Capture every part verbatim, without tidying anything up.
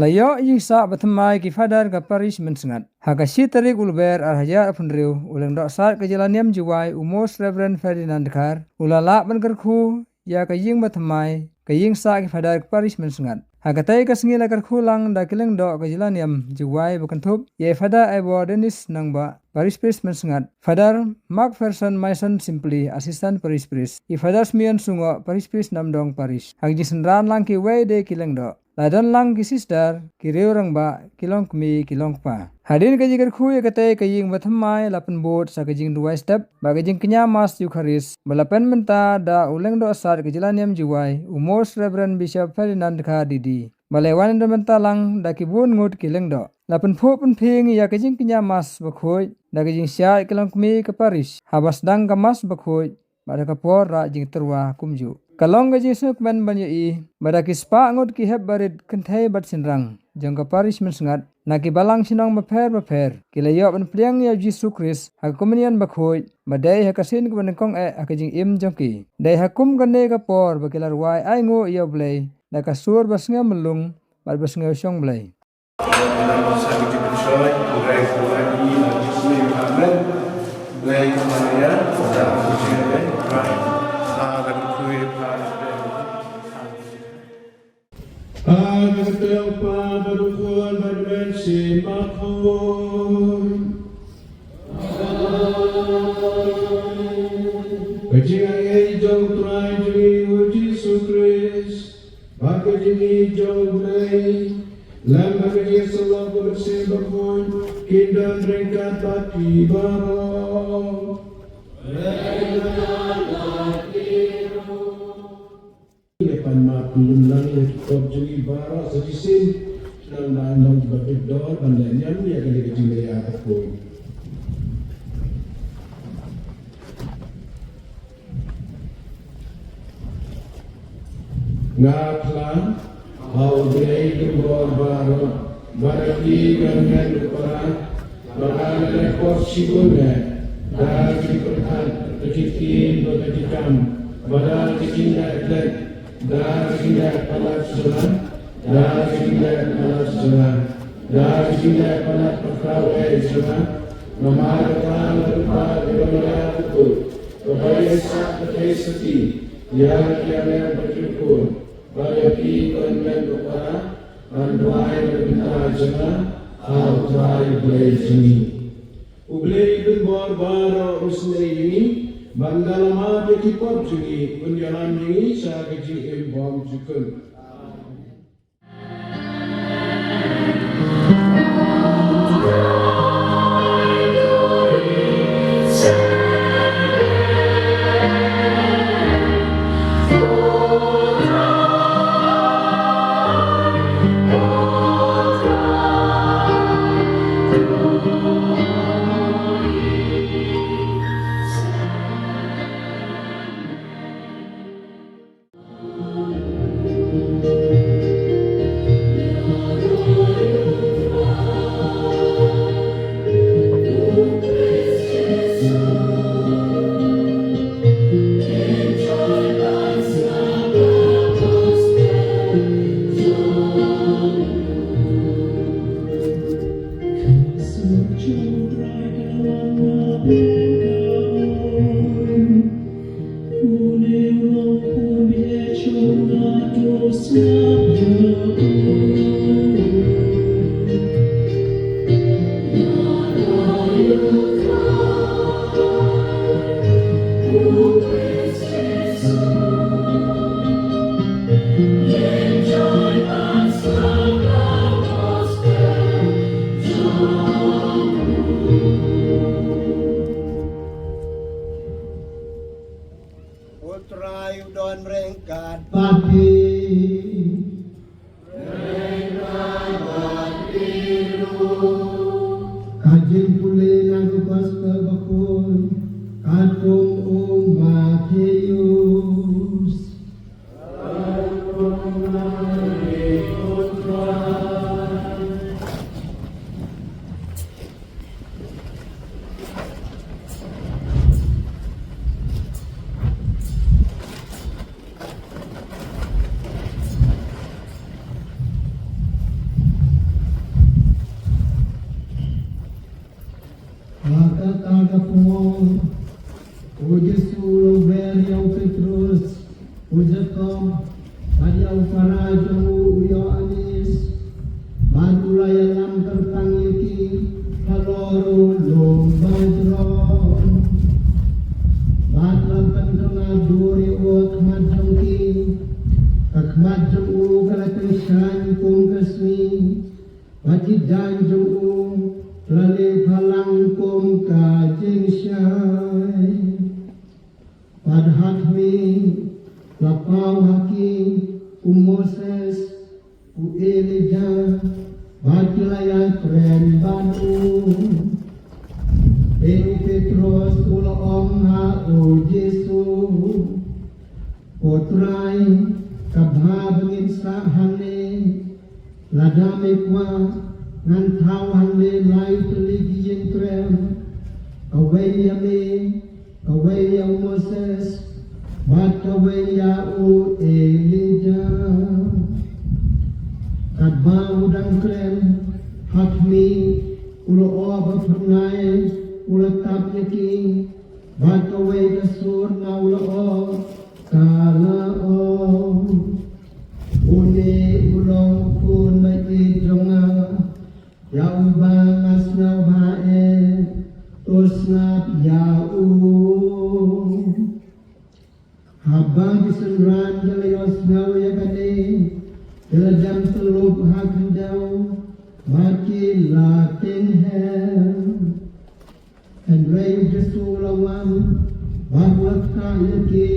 La ïoh ïing sah ba thymmai ki Father ka Parish Mynsngat. Ha ka shi tarik u Lber ar hajar arphew hynriew, u Lyngdoh Sad ka Jylla Niam Jowai, u Most Reverend Ferdinand Dkhar, u la lah ban kyrkhu ïa ka ïing ba thymmai, ka ïing sah ki Father ka Parish Mynsngat. Ha katei ka sngi la kyrkhu lang da ki Lyngdoh ka Jylla Niam Jowai ba kynthup ïa i Father Ivor Dennis Nangbah, Parish Priest Mynsngat, Father Mark Ferson Mason Simply, Assistant Parish Priest, i Father Smion Sungoh, Parish Priest Namdong Parish. Ha ka jingsynran lang kiwei de ki Lyngdoh. La don lang ki sister, ki riew rangbah, ki longkmie, ki longkpa. Hadien ka jingkyrkhu ïa katei ka ïing ba thymmai la pynbud sa ka jingduwai step bad ka jingkñia Mass Eucharist ba la pynmynta da u Lyngdoh Sad ka Jylla Niam Jowai, u Most Reverend Bishop Ferdinand Dkhar D D. Ba la wan da mynta lang da ki bun ngut ki Lyngdoh. La pynphuh pynphieng ïa ka jingkñia Mass bakhuid da ka jingshai ki longkmie ka Parish haba sdang ka Mass bakhuid bad ha ka por rah jingtyrwa kumjuh. Ka long ka jingsngewkmen ban ïohi ba da ki spah ngut ki hep barit kynthei bad shynrang jong ka Parish Mynsngat na ki balang shnong bapher bapher ki la ïoh ban pliang ïa u Jisu Khrist ha ka Komunion bakhuid ba dei ha ka sien kaba nyngkong eh ha ka jingim jong ki. Dei ha kum kane ka por ba ki la rwai ainguh ïa U Blei da ka sur ba sngewmyllung bad ba sngewshong Blei. Ka jingaiei jong U Trai jong ngi U Jisu Khrist, bad ka jingïeit jong U Blei, lem bad ka jingïasyllok U Mynsiem Bakhuid, kin don ryngkat bad phi baroh. Ïa pan map lum lang ïa ki pop jong ngi baroh sa shisien. Nang ba nang ba pit dor ban leh niam ïa kane ka jingïasyllok bakhuid. Nga phla ha U Blei Dumbor baroh, ba da ki ban ngan u para, ba da leh pop shibun eh, da ki pyrkhat, da ki ktien, da ki kam, ba da ki jingïaid, da ki jingïaid palat sura, da ki jingïaid palat sura, da ki jingïaid palat pakraw eh sura, namar kata nga kyrpad ïa ka Maria Bakhuid, kaba ïaisah ka thei sati ïa ki ïa ki ba ki khun, ba ïa ki ban ngan u para, ban duwai na ka bynta jong nga ha U Trai Blei jong ngi. U Blei Dumbor baroh un isynei ïa ngi, ban da la map ïa ki pop jong ngi, un ïalam ïa ngi sha ka jingim bymjukut. U Trai u don ryngkat bad phi. Ka jingpule na ka Gospel Bakhuid katkum u Mathaios. U Jakob, bad ïa u para jong u, u Ïoannis, bad u la ïalam kyrpang ïa ki halor u lum bajrong. Bad la pynkylla dur ïa u ha khmat jong ki, ka khmat jong u ka la kynshain kum ka sngi, bad ki jaiñ jong u la leh phalang kum ka jingshai. Bad ha khmih la paw ha ki u Moses, u Elijah, bad ki la ïakren bad u. Te u Petros u la ong ha u Jisu, Ko Trai, ka bha ba ngin sah hangne. Lada me kwah, ngan thaw hangne lai tylli ki ïingkrem, kawei ïa me, kawei ïa u Moses, bad kawei ïa u Elijah. Katba u dang kren, ha khmih u lyoh ba phyrnai u la tap ïa ki, bad kawei ka sur na u lyoh ka la ong, Une u long u Khun baieit jong nga, ïa uba nga sngewbha eh, to sngap ïa u. Haba ki synran ki la ïohsngew ïa kane, ki la jan tyllup ha khyndew, bad ki la teng her. Hynrei u Jisu u la wan, bad u la ktah ïa ki,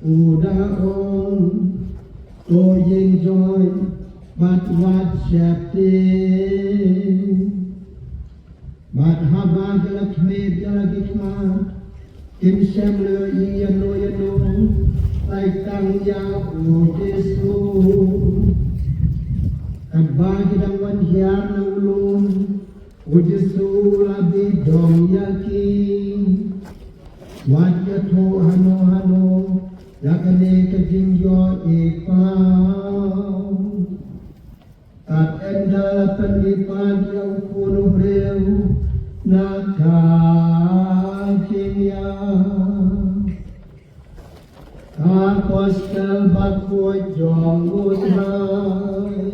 u da ong, To ïeng joi, bad wat sheptieng. Bad haba ki la khmih ïa la ki khmat, kim shym la ïohi ïano ïano, lai tang ïa u Jisu. Katba ki dang wan hiar na u lum, u Jisu u la bi dom ïa ki. Wat ïathuh hano hano ïa kane ka jingïohi paw. Kat ynda la pynmih pat ïa u Khun u briew na ka jingïap. Apostol bakhuid jong u Trai.